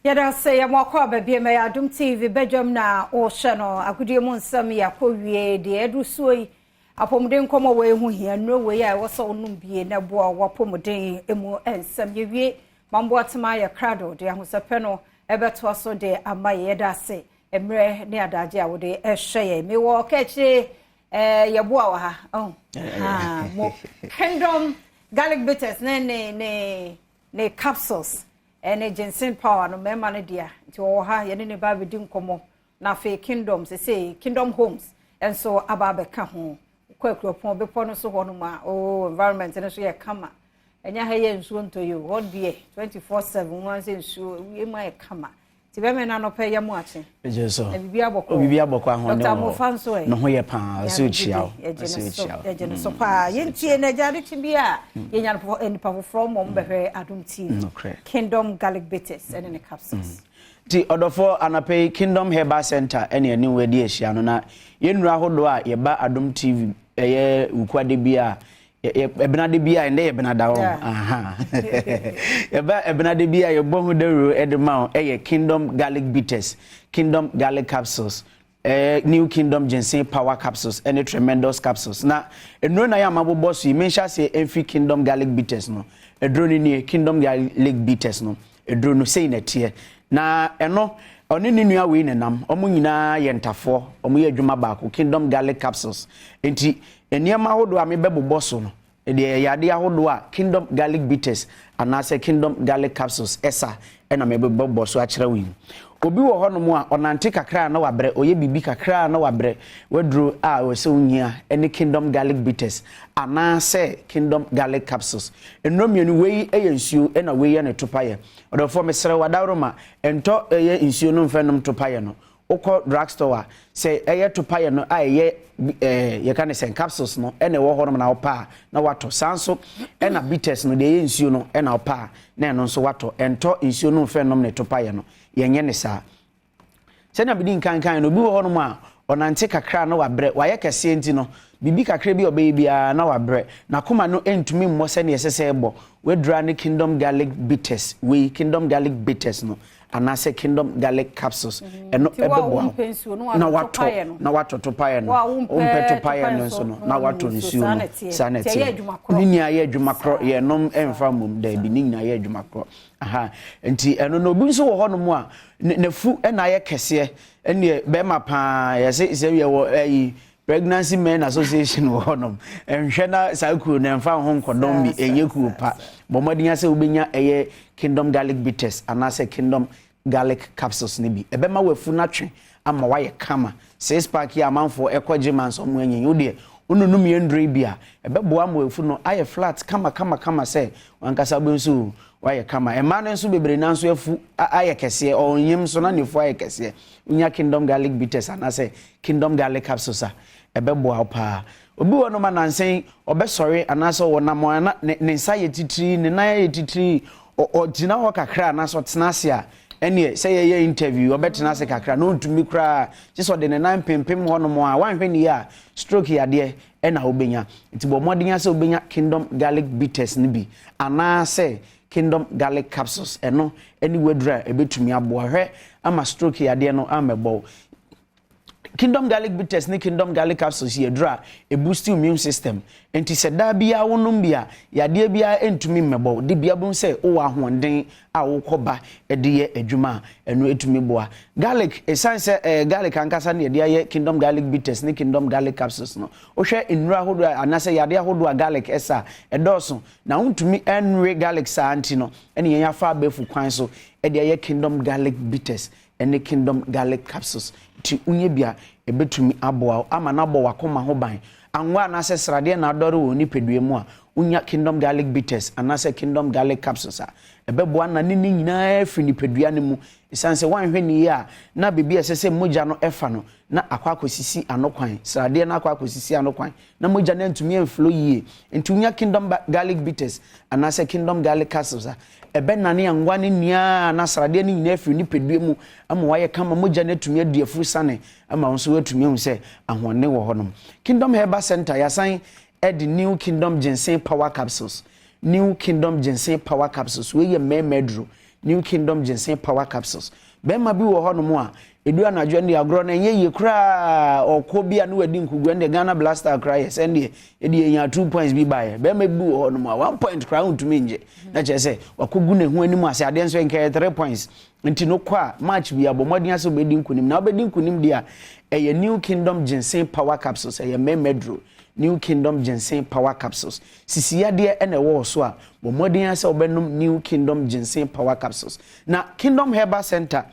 Yɛda ase yɛ mo akɔ aba biem. Ɛyɛ Adom TV badwam na wohyɛ no. Agodie mu nsɛm yɛ akɔ wie deɛ ɛduru soɔ yi. Apɔmuden nkɔmmɔ wei ho hia. Nnuro wei a ɛwɔ sɛ wonom bie na ɛboa w'apɔmuden mu nsɛm. Yɛwie Mamboatema yɛ krado de ahosɛpɛ no ɛbɛtoa so de ama yɛ. Yɛda ase mmerɛ ne adagye a wode ɛhwɛ yɛn. Mewɔ kɛkyire yɛboa wɔ ha. Oh. Ha, mo Kingdom Garlic Bitters ne ne ne ne capsules ɛne ginseng power no, mmarima no dea, nti wɔwɔ ha, yɛne ne ba abɛdi nkɔmmɔ. Na afei Kingdom sese Kingdom Homes nso aba abɛka ho. Kɔ Akuropɔn bepɔ no so hɔ nom a, oh, environment no so yɛ kama. Ɛnyɛ ha yɛ nsuo ntɔ yi o, hɔ deɛ 24/7 wɔn sɛ nsuo wie mu ayɛ kama. Nti bɛmɛ no anɔpɛ yɛ mu akye. Ɛgye so. Na biribi abɔkɔ. Biribi abɔkɔ, ahoɔden. Dr. Amofa nso ɛ? Ne ho yɛ paa, ɔsɛ okyia wo. Yɛgye ne so, yɛgye ne so paa. Yɛntie na agya adekye bi a yɛnya nipa foforɔ ma ɔmo bɛhwɛ Adom TV. Kingdom Garlic Bitters ɛne ne capsules. Nti ɔdɔfoɔ, anapɛ yi Kingdom Herbal Center ɛne ɛne wo adi ahyia no, na yɛn nnuro ahodoɔ a yɛba Adom TV ɛyɛ Wukuade bi a, ɛbenade bi a, ɛndɛ yɛ benada hɔ, yɛba ɛbenade bi a yɛbɔ ho dawuro ɛde ma wo, ɛyɛ Kingdom Garlic Bitters, Kingdom Garlic Capsules, New Kingdom Ginseng Power Capsules ɛne Tremendous Capsules. Na nnuro na yɛ ama bobɔ so yi, menhyɛ aseɛ ɛmfi Kingdom Garlic Bitters no. Aduro no nie, Kingdom Garlic Bitters no. Aduro no sei na ɛteɛ, na ɛno ɔne ne nua wei nenam, ɔmo nyinaa yɛ ntafoɔ, ɔmo yɛ adwuma baako. Kingdom Garlic Capsules nti nneɛma ahodoɔ a mebɛbobɔ so no deɛ, ɛyɛ adeɛ ahodoɔ a Kingdom Garlic Bitters anaasɛ Kingdom Garlic Capsules ɛsa ɛna mebɛbɔ so akyerɛ wo yi. Obi wɔ hɔnom a ɔnante kakra na wabrɛ, ɔyɛ biribi kakra na wabrɛ, waduro a ɔsɛ onyia ɛne Kingdom Garlic Bitters anaasɛ Kingdom Garlic Capsules. Nnuro mmienu wei yɛ nsuo ɛna wei yɛ ne topayɛ. Ɔdɔfoɔ, mesrɛ wadaworoma, ɛntɔ ɛyɛ nsuo no mfɛ nom topayɛ no. Wokɔ drugstore a, sɛ ɛyɛ topayɛ no a ɛyɛ yɛka ne sɛ capsules no ɛna ɛwɔ hɔnom na wopɛ a na watɔ. Saa nso ɛna bitters no deɛ, ɛyɛ nsuo no ɛna wopɛ a na ɛno nso watɔ. Ɛntɔ nsuo no mfɛ nom ne topayɛ no, yɛnyɛ ne saa. Sɛnea mede nkankan no, obi wɔ hɔnom a ɔnante kakra na wabrɛ, wayɛ kɛseɛ nti no, biribi kakra bi a ɔbɛyɛ biara na wabrɛ, n'akoma no ntumi mmɔ sɛnea ɛsɛ sɛ ɛbɔ, wadura ne Kingdom Garlic Bitters wei, Kingdom Garlic Bitters no anaasɛ Kingdom Garlic Capsules, ɛno ɛbɛboa na watɔ, na watɔ topaeɛ no. Wompɛ topaeɛ no nso no, na watɔ nsuo no. Saa na ɛteɛ. Ne nyinaa yɛ adwuma korɔ, yɛnom ɛmfa mmom daabi, ne nyinaa yɛ adwuma korɔ aha. Nti ɛno no, obi nso wɔ hɔnom a n'afu ɛna ayɛ kɛseɛ, ɛneɛ bɛrima paa, yɛsɛ sɛ yɛwɔ ɛyi Pregnancy Men Association wɔ hɔnom, nhwɛ na saa kuo no ɛmfa ho nkɔdɔm bi, ɛnyɛ kuo pa. Bɔ mmɔden sɛ wobɛnya ɛyɛ Kingdom Garlic Bitters anaasɛ Kingdom Garlic Capsules no bi. Ɛbɛma wafu no atwe ama wayɛ kama. Six pack yi a amanfoɔ ɛkɔ gye ma nso ɔmo anyi wo deɛ, wonunum yɛn nnuro yi bi a, ɛbɛboa ama wafu no ayɛ flat kama kama kama sɛ wankasa wobɛhu so wayɛ kama. Mmaa no nso bebree nan nso afu ayɛ kɛseɛ, ɔnyim nso na nefu ayɛ kɛseɛ, wonya Kingdom Garlic Bitters anaasɛ Kingdom Garlic Capsules a, ɛbɛboa wo paa. Obi wɔ no ma nansen ɔbɛsɔre anaasɛ ɔwɔ nam a, na ne nsa yɛ titiri, ne nan yɛ titiri, ɔgyina hɔ kakra anaasɛ ɔtena ase a, ɛneɛ sɛ yɛyɛ interview, ɔbɛtena ase kakra na ɔntumi koraa, kye sɛ ɔde ne nan pempem hɔnom a, wanhwɛ ne yie a, stroke yadeɛ ɛna wobɛnya. Nti bɔ mmɔden sɛ wobɛnya Kingdom Garlic Bitters no bi anaasɛ Kingdom Garlic Capsules. Ɛno ɛne waduru a ɛbɛtumi aboa hwɛ ama stroke yadeɛ no amɛbɔ. Kingdom Garlic Bitters ne Kingdom Garlic Capsules yɛ duro a ɛboost immune system, nti sɛ daa biara wonom bi a, yadeɛ biara ntumi mmɛbɔ de bia bɛhu sɛ wowɔ ahoɔden a wokɔ ba de yɛ adwuma a, ɛno ɛtumi boa. Garlic, ɛsiane sɛ garlic ankasa ne yɛde ayɛ Kingdom Garlic Bitters ne Kingdom Garlic Capsules no, wohwɛ nnuro ahodoɔ a anaasɛ yadeɛ ahodoɔ a garlic ɛsa a, ɛdɔɔso na wontumi ɛnwe garlic saa, nti no ɛne yɛn afa abɛɛfo kwan so ɛde ayɛ Kingdom Garlic Bitters ɛne Kingdom Garlic Capsules. Nti wonyɛ bi a, ɛbɛtumi aboa wo ama no abɔ w'akoma ho ban. Anwa anaasɛ sradeɛ na adɔre wɔ nipadua mu a, wonya Kingdom Garlic Bitters anaasɛ Kingdom Garlic Capsules a, ɛbɛboa na ne nyinaa firi nipadua no mu. Ɛsiane sɛ woanhwɛ ne yie a, na biribi a ɛsɛ sɛ mogya no ɛfa no na akɔ akɔsisi ano kwan, sradeɛ no akɔ akɔsisi ano kwan na mogya no antumi amflow yie. Nti wonya Kingdom Garlic Bitters anaasɛ Kingdom Garlic Capsules a, ɛbɛnane anwa no nyinaa na sradeɛ no nyinaa firi nipadua mu ama wayɛ kama, mogya no atumi adi afuru sane ama wo nso woatumi ahu sɛ ahoɔden wɔ hɔnom. Kingdom Herbal Center yɛasan ɛde New Kingdom Ginseng Power Capsules. New Kingdom Ginseng Power Capsules wei yɛ mmarima aduro. New Kingdom Ginseng Power Capsules. Bɛrima bi wɔ hɔnom a, ɛdu anadwo ɛndeɛ agorɔ no ɛnyɛ yie koraa, ɔkɔ bi a ne wadi nkugu, ɛndeɛ Ghana Blaster koraa yɛ sɛ ɛndeɛ ɛde yɛnya 2 points bi baeɛ. Bɛrima bi wɔ hɔnom a 1 point koraa wontumi ngye, na kyerɛ sɛ wakɔgu ne ho anim ase. Adeɛ nso nkɛyɛ 3 points nti no kɔ a match bi abɔ mmɔden asɛ wobɛdi nkunim na wobɛdi nkunim deɛ a, ɛyɛ New Kingdom Ginseng Power Capsules. Ɛyɛ mmarima duro, New Kingdom Ginseng Power Capsules. Sisi yadeɛ ɛna ɛwɔ wɔ so a, bɔ mmɔden sɛ wobɛnom New Kingdom Ginseng Power Capsules. Na Kingdom Herbal Center,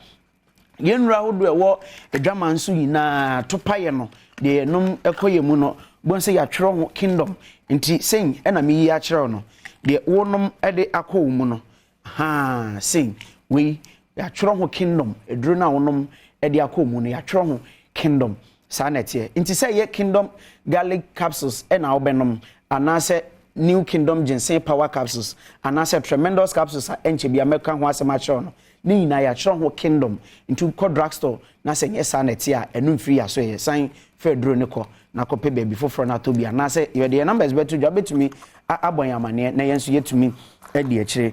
yɛn nnuro ahodoɔ ɛwɔ adwaman nso nyinaa topa yɛ no deɛ yɛnom ɛkɔ yɛ mu no bɔn sɛ yɛatwerɛ ho Kingdom. Nti sɛn ɛna meyi akyerɛw no deɛ wonom ɛde akɔ wo mu no haa, sɛn wei yɛatwerɛ ho Kingdom. Aduro no a wonom ɛde akɔ mu no, yɛatwerɛ ho Kingdom. Saa na ɛteɛ. Nti sɛ yɛ Kingdom Garlic Capsules ɛna wobɛnom, anaasɛ New Kingdom Ginseng Power Capsules, anaasɛ Tremendous Capsules a ɛnkyɛ bi a mɛka ho asɛm akyerɛw no, ne nyinaa yɛatwerɛ ho Kingdom. Nti kɔ drugstore na sɛ nyɛ saa na ɛte a, ɛno mfiri yɛ so. Yɛ san fɛ duro ne kɔ na kɔpɛ baabi foforɔ no atɔ bi, anaasɛ yɛde yɛn numbers bɛto dwa, wobɛtumi abɔ yɛn amanneɛ na yɛn nso yɛtumi adi akyire.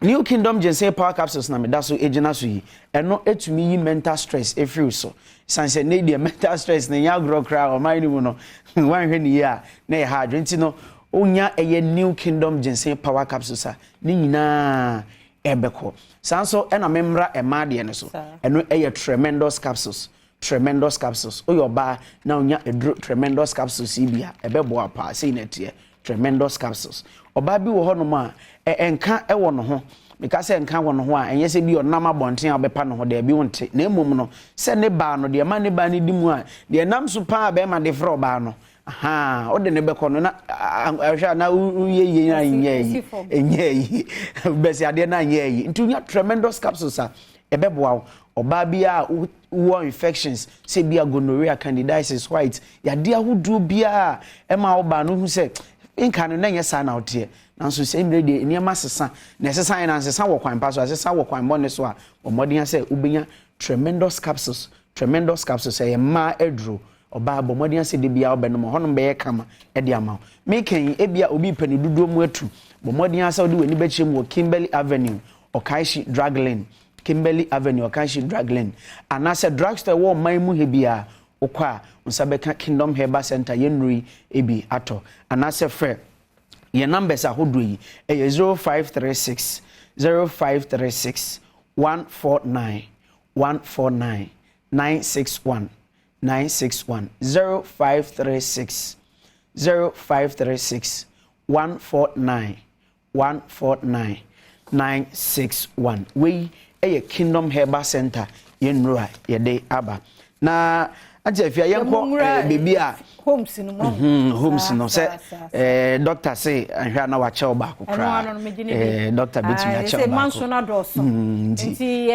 New Kingdom Ginseng Power Capsules na meda so gyina so yi. Ɛno etumi yi mental stress efiri so, san sɛ ne deɛ mental stress na nyɛ agorɔ koraa. Ɔman no mu no, wanhwɛ ne yie a, na yɛ ha adwene. Nti no wonya ɛyɛ New Kingdom Ginseng Power Capsules a, ne nyinaa ɛbɛkɔ saa. Nso ɛna memmra ɛmaa deɛ no so, ɛno ɛyɛ Tremendous Capsules. Tremendous Capsules, woyɛ ɔbaa na wonya aduro Tremendous Capsules yi bi a, ɛbɛboa paa. Sei na ɛteɛ, Tremendous Capsules. Ɔbaa bi wɔ hɔnom a ɛnka ɛwɔ ne ho. Meka sɛ nka wɔ ne ho a, ɛnyɛ sɛ bi ɔnam abɔnten a ɔbɛpa ne ho, daabi, wonte. Na mmom no sɛ ne baa no deɛ ma ne baa no di mu a, deɛ nam so paa bɛrima de frɛ ɔbaa no aha, wode ne bɛkɔ no na ahwɛ a na woyɛ yie na nyɛ yi, ɛnyɛ yi bɛsi adeɛ na nyɛ yi. Nti wonya Tremendous Capsules a, ɛbɛboa wo. Ɔbaa bi a wɔ infections sɛ bi a gonorrhea, candidiasis, white yadeɛ ahodoɔ biara ɛma ɔbaa no hu sɛ nka no na nyɛ saa na ɔteɛ, nanso sɛ mmerɛ deɛ nneɛma sesa na ɛsesa yɛ na nsesa wɔ kwan pa so, asesa wɔ kwan bɔne so a, ɔmmɔden sɛ wobɛnya Tremendous Capsules. Tremendous Capsules ɛyɛ mmaa aduro. Ɔbaa, bɔ mmɔden sɛ de bia wobɛnom hɔnom bɛyɛ kama ɛde ama wo. Mekɛn ebia obi pɛ ne dodoɔ mu atu, bɔ mmɔden sɛ wode w'ani bɛkyerɛ mu wɔ Kimberley Avenue, Ɔkaehye Drug Lane, Kimberley Avenue, Ɔkaehye Drug Lane, anaasɛ drugstore ɛwɔ ɔman mu ha biara, wokɔ a nsa bɛka Kingdom Herbal Center yɛn nnuro yi ebi atɔ, anaasɛ frɛ yɛn numbers ahodoɔ yi. Ɛyɛ 0536, 0536 149 149 961 961, 0536, 0536 149 149 961. Wei ɛyɛ Kingdom Herbal Center yɛn nnuro a yɛde aba. Na ante afia, yɛnkɔ beebi a homes no mu. Homes no sɛ doctor se ahwɛ a na wakyɛw baako koraa. Doctor betumi akyɛw baako. Manso no adɔɔso, nti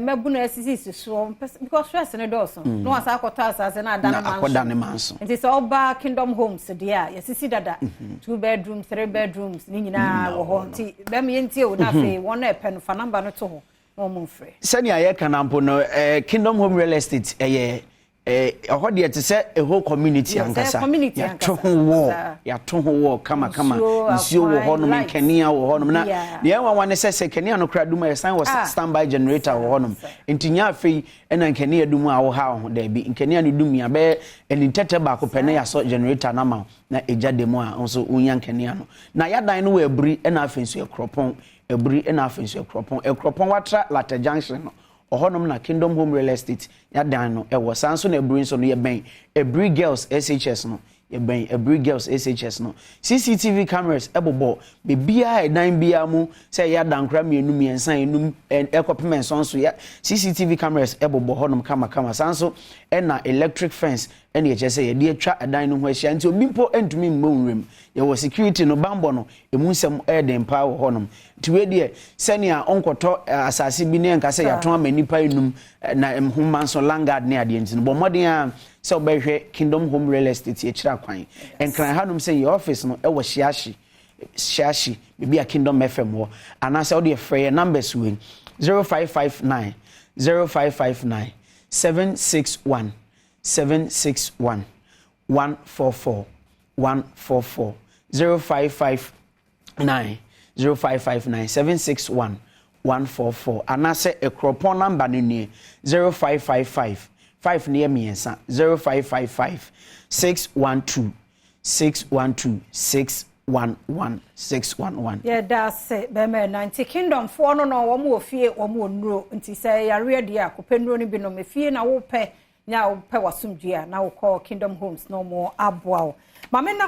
mɛbu no asisisi soɔ because stress no dɔɔso na wasa akɔtɔ asase na ada ne manso. Akɔda ne manso. Nti sɛ ɔba Kingdom Homes deɛ a, yɛsisi dada, two bedroom, three bedrooms ne nyinaa wɔ hɔ. Nti bɛm yɛntie o, na afei wɔn a ɛpɛ no, fa number no to hɔ na wɔn mfrɛ. Sɛnea yɛka na mpo no, Kingdom Home Real Estate ɛyɛ ɛhɔ deɛ te sɛ ɛhɔ community ankasa. Yɛato ho wɔ, yɛato ho wɔ kamakama, nsuo wɔ hɔnom, nkanea wɔ hɔnom. Na deɛ ɛnwanwa ne sɛ kanea no kora dum a, yɛsan wɔ standby generator wɔ hɔnom. Nti nyɛ afei ɛna nkanea dum a wɔha ho, daabi. Nkanea no dum yɛ bɛyɛ ɛni ntɛtɛ baako pɛ na yɛasɔ generator no ama wo na egya de mu a nso wonya nkanea no. Na yɛadan no wɔ Aburi, ɛna afei nso Ɛkuropɔn. Aburi, ɛna afei nso Ɛkuropɔn. Ɛkuropɔn watra Lata Junction no, ɔhɔnom na Kingdom Home Real Estate yɛadan no ɛwɔ. Saa nso na Aburi nso no, yɛbɛn Aburi Girls SHS no, yɛbɛn Aburi Girls SHS no. CCTV cameras ɛbobɔ beebiara, ɛdan biara mu, sɛ ɛyɛ adankora mmienu, mmiɛnsa, enum, ɛkɔpem nson so yɛ CCTV cameras ɛbobɔ hɔnom kamakama. Saa nso ɛna electric fence ɛna ɛkyɛ sɛ yɛde atwa ɛdan no ho ahyia, nti obi mpo ntumi mmɔ nwuram. Yɛwɔ security no, bambɔ no emu nsɛm ɛyɛ den paa wɔ hɔnom. Nti wei deɛ, sɛnea ɔnkɔtɔ asase bi ne nka sɛ yɛatɔn ama nipa enum na nhoma nso landguard ne adeɛ. Nti no bɔ mmɔden a sɛ wobɛhwɛ Kingdom Home Real Estate akyire akwan. Nkran hanom sɛ yɛ office no ɛwɔ Hyiahye, Hyiahye baabi a Kingdom FM wɔ, anaasɛ wode frɛ yɛ numbers wei: 0559, 0559 761 761 144 144, 0559, 0559 761. 144 anaasɛ Ɛkuropɔn number no nie, 0555, 5 no yɛ mmiɛnsa, 0555 612 612 611 611. Yɛda ase, bɛrima ɛna nti Kingdomfoɔ no wɔn wɔ fie, wɔn wɔ nnuro, nti sɛ yareɛ deɛ a, kɔpɛ nnuro no bi nom. Efie na wopɛ nya, wopɛ wasomdue a, na wokɔ Kingdom Homes na wɔn aboa wo maame na.